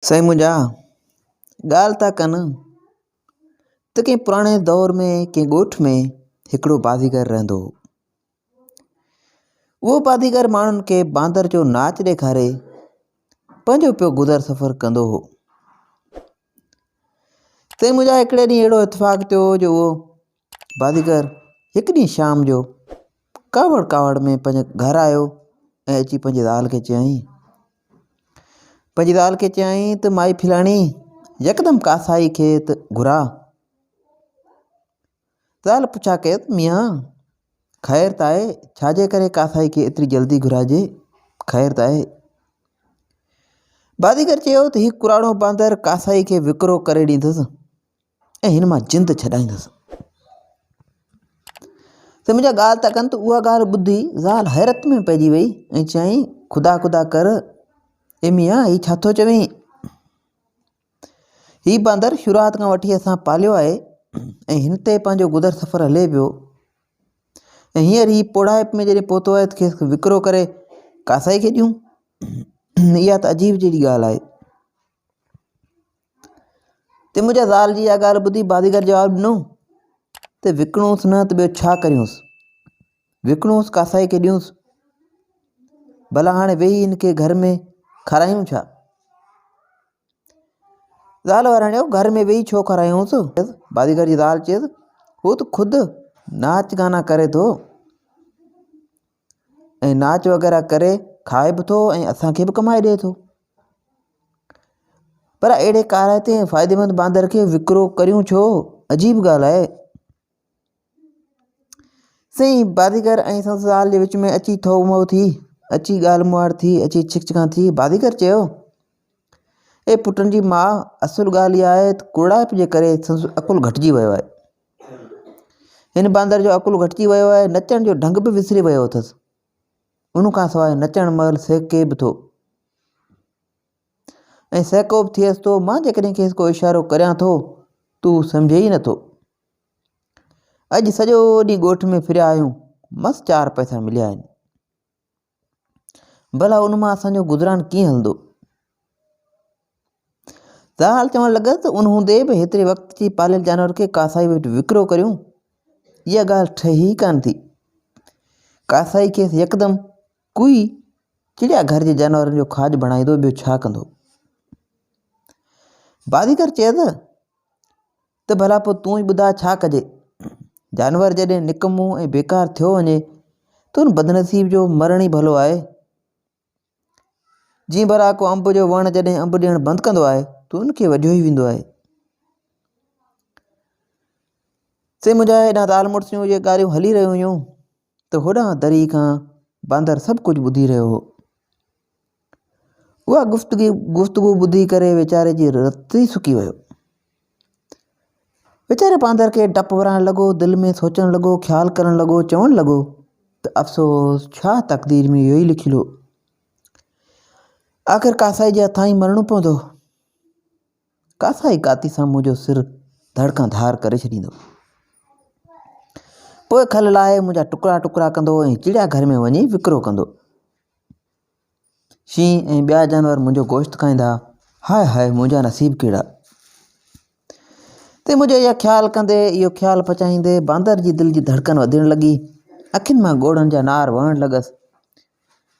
سائين منهنجا، ڳالهه ٿا ڪن ته ڪنهن پراڻي دور ۾ ڪنهن ڳوٺ ۾ هڪڙو بازيگر رهندو هو. اهو بازيگر ماڻهن کي باندر جو ناچ ڏيکاري پنهنجو پيو گذر سفر ڪندو هو. سائين منهنجا هڪڙي ڏينهن اهڙو اتفاق ٿيو جو اهو بازيگر هڪ ڏينهن شام جو ڪاوڙ ڪاوڙ ۾ پنهنجي گهر آيو ۽ اچي پنهنجي زال کي چيائين پنهنجي زال کي چيائين ته مائي فلاڻي يڪدم ڪاسائي کي ته گهراء. زال پڇا ڪيس ته ميان خير ته آهي ڇا جي ڪري ڪاسائي کي ايتري جلدي گهرائجي خير ته آهي. بازيگر چيو ته هي ڪراڙو باندر ڪاسائي کي وڪرو ڪري ڏيندس. ۽ هن مان جند ڇڏائيندس. ته منهنجا ڳالهه ٿا ڪن ته اها ڳالهه ٻڌي زال حيرت ۾ پئجي وئي ۽ چيائين خدا خدا ڪر اي ميان هي ڇا ٿو چوين هي باندر شروعات کان وٺي اسان پاليو آهي ۽ هن تي پنهنجو گذر سفر هلي پيو ۽ هينئر هي پوڙهائپ ۾ جڏهن پهتو آهي ته کيس وڪرو ڪري ڪاسائي کي ڏيون اها ته عجيب جهڙي ڳالهه آهي تي منهنجا زال جي اها ڳالهه ٻڌي بازيگر جواب ڏنو ته وڪڻوس نه ته ٻيو ڇا ڪريونس وڪڻوس ڪاسائي کي ڏيونس ڀلا هاڻي ويهي هن کي گهر ۾ کارايون ڇا زال وراڻيو گهر ۾ ويهي ڇو کارايونس بازيگر جي زال چيس هو ته خود ناچ گانا ڪري ٿو ۽ ناچ وغيره ڪري کائي به ٿو ۽ اسان کي به ڪمائي ڏئي ٿو پر اهڙي ڪارائتي ۽ فائديمند باندر کي وڪرو ڪريون ڇو عجيب ڳالهه آهي سائين بازيگر ۽ سندس زال جي وچ ۾ اچي ٿو مو ٿي اچي ڳالهه مهاڙ ٿي اچي ڇڪ ڇڪان ٿي بازيگر چيو اي پٽن جي ماء اصل ڳالهه اها آهي ته ڪرڙائپ جي ڪري سندس عقل گهٽجي ويو آهي هن باندر جو عقل گهٽجي ويو آهي، نچڻ جو ڍنگ به وسري ويو اٿس. ان کان سواء نچڻ مهل سهڪي به ٿو ۽ سهڪو به ٿئيس ٿو. مان جيڪڏهن کيس ڪو اشارو ڪريان ٿو ته هو سمجهي ئي نٿو. اڄ سڄو ڏينهن ڳوٺ ۾ ڦريا آهيون، مس چار پئسا مليا آهن. ڀلا ان مان اسان جو گذران ڪيئن هلندو؟ زال چوڻ لڳس ته ان هوندي به هيتري وقت جي پاليل جانور کي ڪاسائي وٽ وڪرو ڪريون، اها ڳالهه ٺهي ئي ڪانه ٿي. ڪاسائي کيس يڪدم ڪوئي چڙيا گهر جي جانورن جو کاڄ بڻائيندو ٻيو ڇا ڪندو؟ بازيگر چيس ته ڀلا پوء تون ئي ٻڌاء ڇا ڪجي؟ جانور جڏهن نڪمو ۽ بيڪار ٿيو وڃي ته ان بدنصيب جو مرڻ ئي ڀلو آهي. جيئن ڀلا ڪو انب جو وڻ جڏهن انب ڏيڻ بند ڪندو آهي ته ان کي وڍيو ئي ويندو آهي. سي منهنجا هيڏانهن زال مڙس جون اهي ڳالهيون هلي رهيون هيون ته هوڏانهن دري کان باندر سڀ ڪجهه ٻڌي رهيو هو. اها گفتگي گفتگو ٻڌي ڪري ويچاري جي رت ئي سڪي ويو. ويچاري باندر کي ڊپ ورائڻ لڳو، دل ۾ سوچڻ لڳو، خيال ڪرڻ لڳو، چوڻ لڳو ته افسوس ڇا تقدير ۾ اهو ئي لکيل هو. آخر ڪاسائي جي هٿان ئي مرڻو پوندو. ڪاسائي ڪاتي سان منهنجو سر ڌڙ کان ڌار ڪري ڇڏيندو. پوء کل لاهي منهنجا ٽڪرا ٽڪرا ڪندو ۽ چڙيا گهر ۾ وڃي وڪرو ڪندو. شينهن ۽ ٻيا جانور منهنجو گوشت کائيندا. هاء هاء منهنجا نصيب ڪهڙا. تي منهنجو اها خيال ڪندي اهو خيال پچائيندي باندر جي دل جي ڌڙڪن وڌڻ لڳي. اکين مان ڳوڙهن جا نار وهڻ لڳس.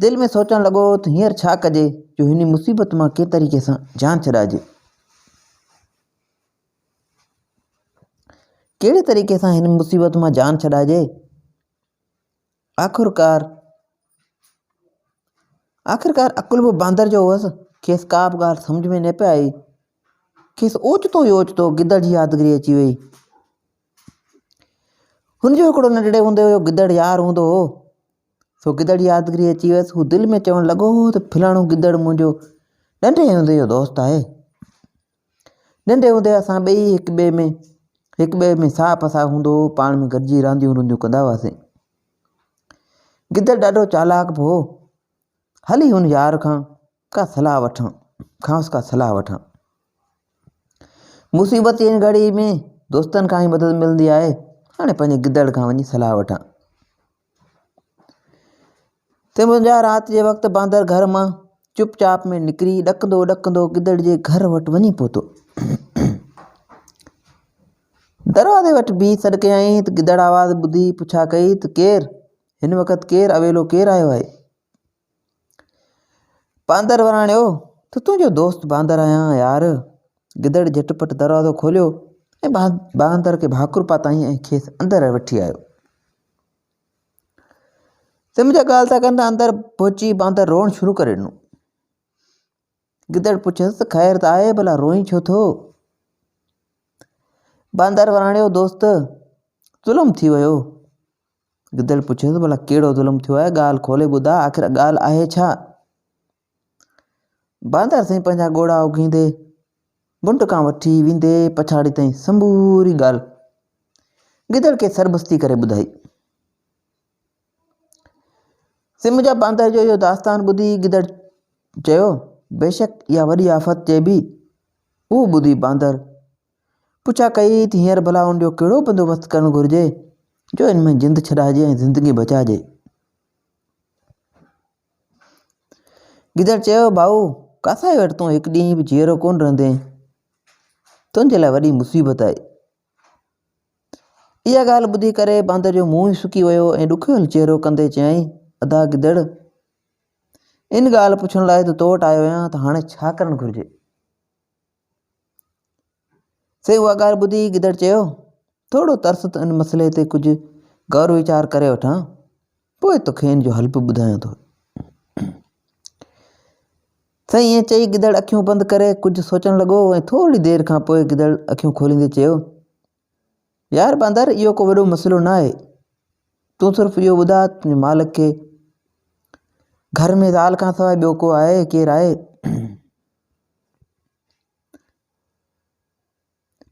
دل ۾ سوچڻ لڳو ته هينئر ڇا ڪجي جو هن مصيبت مان ڪنهن طريقي سان جان ڇڏائجي. ڪهڙي طريقي سان هن مصيبت مان جان ڇڏائجي. آخرڪار آخرڪار عقل به باندر جو هئس، کيس ڪا به ڳالهه سمجهه ۾ نه پئي آئي. کيس اوچتو ئي اوچتو گدڙ جي يادگيري اچي وئي. هن جو هڪڙو ننڍڙي هوندي جو گدڙ يار هوندو هو، سو گدڙ جي يادگيري اچي ويس. هو دل ۾ چوڻ لڳو ته فلاڻو گدڙ منهنجو ننڍي هوندي جو دوست آهي. ننڍي هوندي اسان ٻئي هڪ ٻئي ۾ هڪ ٻئي ۾ ساهه پساهه هوندو هو پاڻ ۾ گڏجي رانديون رونديون ڪندا هئاسين گدڙ ڏاڍو چالاڪ به هو هلي هن يار کان ڪا صلاح وٺان کانئس ڪا صلاح وٺان مصيبت جي گهڙي ۾ دوستن کان ئي مدد ملندي آهي هاڻي پنهنجي گدڙ کان وڃي صلاح وٺان تي منهنجا رات جي وقت باندر گهر مان چپ چاپ ۾ نڪري ڏڪندو ڏڪندو گدڙ جي گهر وٽ وڃي پهتو. دروازي وٽ بيهي سڏ ڪيائين ته گدڙ آواز ٻڌي پڇا ڪئي ته ڪير؟ هن وقت ڪير اويلو ڪير آيو آهي؟ باندر وراڻيو ته تنهنجو دوست باندر آهيان يار. گدڙ جهٽ پٽ دروازو کوليو ۽ باندر کي ڀاڪر پاتائين ۽ کيس اندر وٺي آيو. سم جا ڳالهه ٿا ڪن ته اندر پهچي باندر روئڻ شروع ڪري ڏنو. گدڙ پڇيس ته خير ته آهي ڀلا روئين ڇو ٿو؟ باندر وراڻيو دوست ظلم ٿي ويو. گدڙ پڇيس ڀلا ڪهڙو ظلم ٿيو آهي ڳالهه کولي ٻڌاء آخر ڳالهه آهي ڇا؟ باندر سائين پنهنجا ڳوڙها اگهيندي منڍ کان وٺي ويندي پڇاڙي تائين سموري ڳالهه گدڙ کي سربستي ڪري ٻڌائي. سم جا باندر جو اهو داستان ٻڌي گدڙ چيو بيشڪ اها وڏي آفت چئبي. اهو ٻڌي باندر پڇا ڪئي ته هينئر ڀلا ان جو ڪهڙو بندوبست ڪرڻ گهرجي جو ان ۾ جند ڇڏائجي ۽ زندگي بچائجي. گدڙ چيو، ڀائو ڪاسائي وٽ تون هڪ ڏينهن به جيئرو ڪونه رهندين، تنهنجي لاء وڏي مصيبت آهي. اها ڳالهه ٻڌي ڪري باندر جو منهن ئي سڪي ويو ۽ ڏکويل چهرو ڪندي چيائين، ادا گدڙ! ان ڳالهه پڇڻ لاء ته تو وٽ آيو آهيان ته هاڻي ڇا ڪرڻ گهرجي؟ سي اها ڳالهه ٻڌي گدڙ چيو، ٿورو ترس ته ان مسئلي تي ڪجهه غور ويچار ڪري وٺان، پوء توکي ان جو حل به ٻڌايان ٿو. سائين ائين چئي گدڙ اکيون بند ڪري ڪجهه سوچڻ لڳو ۽ ٿوري دير کان پوء گدڙ اکيون کوليندي چيو، يار باندر اهو ڪو وڏو مسئلو نه آهي، تون صرف اهو ٻڌاء تنهنجي مالڪ کي گهر ۾ زال کان سواء ٻيو ڪو آهي ڪير آهي؟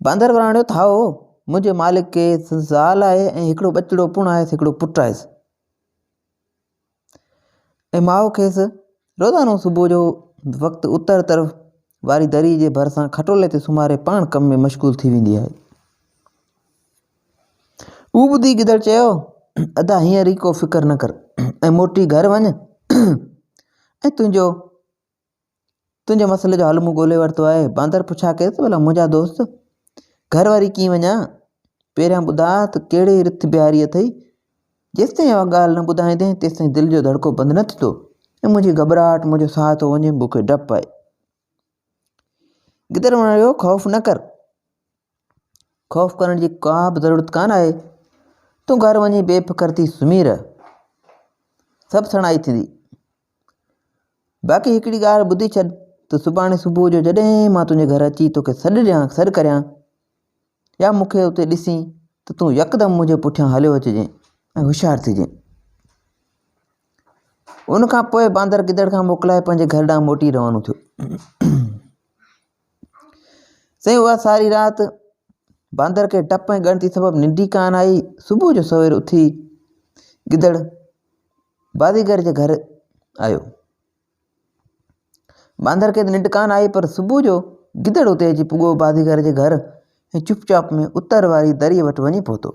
باندر وراڻيو ته هائو، منهنجي مالڪ کي زال آهي ۽ هڪڙو ٻچڙو پڻ آهيس هڪڙو پٽ آهيس. ۽ ماء کيس روزانو صبح جو وقت اتر طرف واري دري جي ڀرسان کٽولي تي سمهاري پاڻ ڪم ۾ مشغول ٿي ويندي آهي. اهو ٻڌي گدڙ چيو، ادا هينئر ئي ڪو فڪر نه ڪر ۽ موٽي گهر وڃ ۽ تنهنجو تنهنجي مسئلي جو حل مون ڳولي ورتو آهي. باندر پڇا ڪيس ته ڀلا منهنجا دوست، گهر وري ڪيئن وڃان؟ پهريان ٻڌاء ته ڪهڙي رٿ بيهاري اٿئي؟ جيستائين اها ڳالهه نه ٻڌائيندين، تيستائين دل جو ڌڙڪو بند نه ٿيندو ۽ منهنجي گهٻراهٽ، منهنجو ساهه ٿو وڃي، مون کي ڊپ آهي. گدڙ وراڻيو، خوف نه ڪر. خوف ڪرڻ جي ڪا به ضرورت ڪانه آهي. تون گهر وڃي بي فڪر ٿي سمهي رهه. سڀ سڻائي ٿيندي. باقي هڪڙي ڳالهه ٻڌي ڇڏ ته سڀاڻي صبح جو جڏهن مان تنهنجي گهر اچي توکي سڏ ڏيان سڏ ڪريان يا مون کي اتي ڏسين ته تون يڪدم منهنجي پٺيان هليو اچجين ۽ هوشيار ٿجين. ان کان پوء باندر گدڙ کان موڪلائي پنهنجي گهر ڏانهن موٽي روانو ٿيو. سائين اها ساري رات باندر کي ڊپ ۽ ڳڻتي سبب ننڊ ئي ڪانه آئي. صبح جو سوير اٿي گدڙ بازيگر جي گهر آيو. باندر کي ته ننڊ ڪانه آئي پر صبح جو گدڙ اتي اچي پڳو بازيگر جي گهر ۽ چپ چاپ ۾ اتر واري دريء وٽ وڃي پهتو.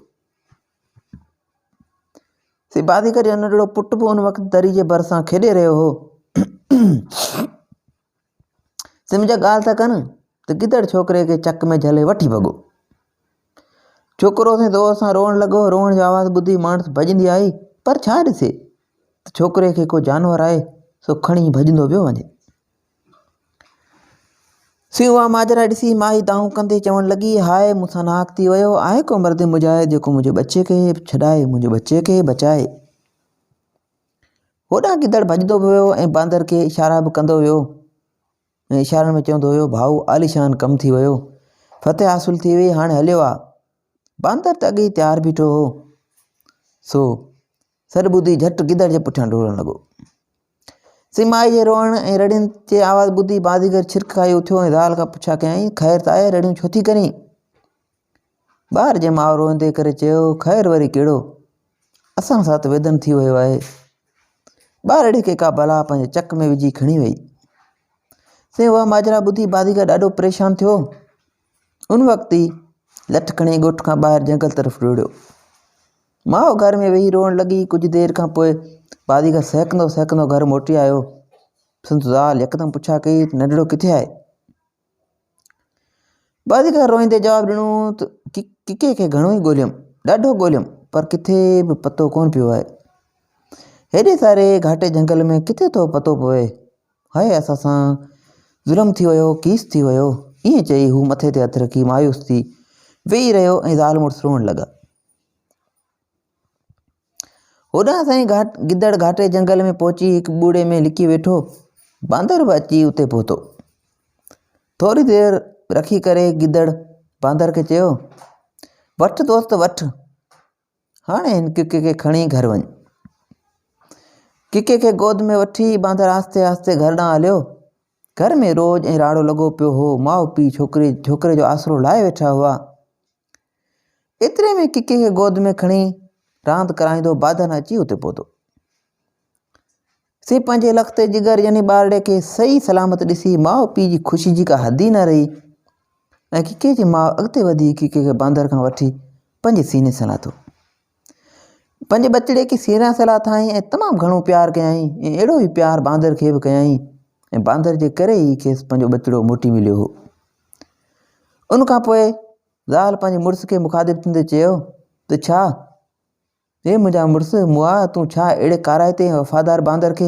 سي بازيگر جو ننڍڙو پٽ به ان وقت دري جي ڀرسان کيڏي رهيو هو. سمجهه ڳالهه ٿا ڪن ته گدڙ ڇوڪري کي چڪ ۾ جهلي وٺي ڀڳو. ڇوڪرو سائين زور سان روئڻ لڳو. روئڻ جو آواز ٻڌي ماڻس ڀڄندي آئي پر ڇا ڏسي ته ڇوڪري کي ڪو جانور آهي سو کڻي ڀڄندو پيو وڃي. سي اها ماجرا ڏسي مائي دانهون ڪندي چوڻ لڳي، هاء مون سان ناحق ٿي ويو، آهي ڪو مرد مجاهد جيڪو منهنجي ٻچي کي ڇڏائي، منهنجي ٻچي کي بچائي. هوڏانهن گدڙ ڀڄندو به ويو ۽ باندر کي اشارا به ڪندو ويو ۽ اشارن ۾ چوندو ويو ڀائو عاليشان ڪم ٿي ويو فتح حاصل ٿي وئي هاڻي هليو آ باندر ته اڳي ئي تيار بيٺو هو سو سڏ ٻڌي جهٽ گدڙ جي پٺيان ڊوڙڻ لڳو سمائي جي روئڻ ۽ رڙين جي آواز ٻڌي بازيگر ڇرڪ کائي اٿيو ۽ زال کان پڇا ڪيائين خير ته آهي رڙيون ڇو ٿي ڪرين ٻار جي ماء روئندي ڪري چيو، خير وري ڪهڙو، اسان سان ته ويڌن ٿي ويو آهي. ٻارڙي کي ڪا بلا پنهنجي چڪ ۾ وجهي کڻي وئي. سائين اها ماجرا ٻڌي بازيگر ڏاڍو پريشان ٿيو. ان وقت ئي لٺ کڻي ڳوٺ کان ٻاهر جنگل طرف ڊوڙيو. ماء گهر ۾ ويهي روئڻ لڳي. ڪجهه دير کان پوء بازيگر سهڪندو سهڪندو گهر موٽي آيو. سندس زال يڪدم پڇا ڪئي ته ننڍڙو ڪٿي آهي؟ بازيگر روئيندي جواب ڏنو ته ڪڪي کي گهڻو ئي ڳوليم، ڏاڍو ڳوليم، پر ڪٿي به پتو ڪونه پيو آهي. هيڏي ساري گهاٽي جهنگل ۾ ڪٿي ٿو پتو پوي؟ هاء اسان سان ظلم ٿي ويو، ڪيس ٿي ويو. ائين چئي هو مٿي تي هٿ رکي مايوس ٿي ويهي رهيو ۽ زال مڙس روئڻ لڳا. هوڏانهن سائين گهاٽ گدڙ گهاٽي جهنگل ۾ پهچي هڪ ٻوڙي ۾ لڪي ويٺو. باندر به اچي اتي پهتو. ٿوري دير رکي ڪري گدڙ باندر کي چيو، وٺ دوست وٺ، هاڻي هن ڪڪي کي کڻي گهر وڃ. ڪڪي کي گود ۾ وٺي باندر آهستي آهستي گهر ڏانهن هليو. گهر ۾ روڄ ۽ راڙو لڳو پيو هو. ماء پيء ڇوڪري ڇوڪري جو آسرو لاهي ويٺا هئا. ايتري ۾ ڪڪي کي گود ۾ کڻي راند ڪرائيندو بادن اچي اتي پهتو. سي پنهنجي لخت جگر يعني ٻارڙي کي صحيح سلامت ڏسي ماء پيء جي خوشي جي ڪا حد ئي نه رهي ۽ ڪڪي جي ماء اڳتي وڌي ڪڪي کي باندر کان وٺي پنهنجي سيني سان لاٿو. پنهنجي ٻچڙي کي سيني سان لاٿائين ۽ تمام گهڻو پيار ڪيائين ۽ اهڙو ئي پيار باندر کي به ڪيائين ۽ باندر جي ڪري ئي کيس پنهنجو ٻچڙو موٽي مليو هو. ان کان پوء زال پنهنجي مڙس کي مخاطب ٿيندي چيو ته ڇا اي منهنجا مڙس مئا تون ڇا اهڙي ڪارائتي ۽ وفادار باندر کي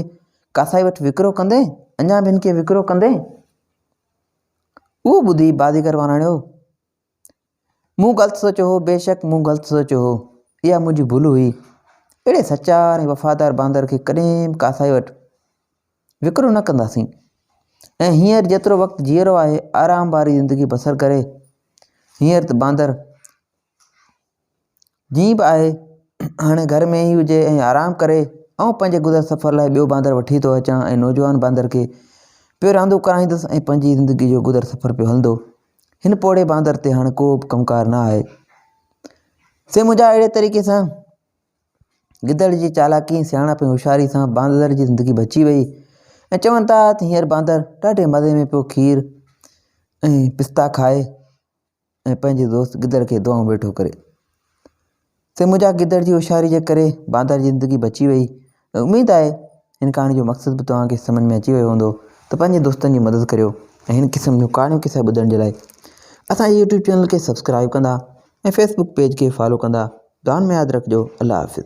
ڪاسائي وٽ وڪرو ڪندين اڃا به هن کي وڪرو ڪندين اهو ٻڌي بازيگر وراڻيو مون غلط سوچيو هو بيشڪ مون غلط سوچيو هو اها منهنجي ڀل هئي اهڙي سچار ۽ وفادار باندر کي ڪڏهن به ڪاسائي وٽ وڪرو نه ڪنداسين ۽ هينئر جيترو وقت جيئرو آهي آرام واري زندگي بسر ڪري هينئر ته باندر جيئن به آهي هاڻي گهر ۾ ئي هجي ۽ آرام ڪري آئون پنهنجي گذر سفر لاء ٻيو باندر وٺي ٿو اچان ۽ نوجوان باندر کي پيو راندون ڪرائيندس ۽ پنهنجي زندگي جو گذر سفر پيو هلندو هن پوڙهي باندر تي هاڻي ڪو به ڪم ڪار نه آهي سي منهنجا اهڙي طريقي سان گدڙ جي چالاڪي ۽ سياڻپ ۽ هوشياري سان باندر جي زندگي بچي وئي ۽ چون ٿا ته هينئر باندر ڏاڍي مزي ۾ پيو کير ۽ پستا کائي ۽ پنهنجي دوست گدڙ کي دعائون ويٺو ڪري سي منهنجا گدڙ جي هوشياري جي ڪري باندر جي زندگي بچي وئي ۽ اميد آهي هن ڪهاڻي جو مقصد به توهان کي سمجھ ۾ اچي ويو هوندو ته پنهنجي دوستن جي مدد ڪريو ۽ هن قسم جون ڪهاڻيون قصا ٻڌڻ جي لاء اسان جي يوٽيوب چينل کي سبسڪرائب ڪندا ۽ فيسبوڪ پيج کي فالو ڪندا دعائن ۾ ياد رکجو الله حافظ.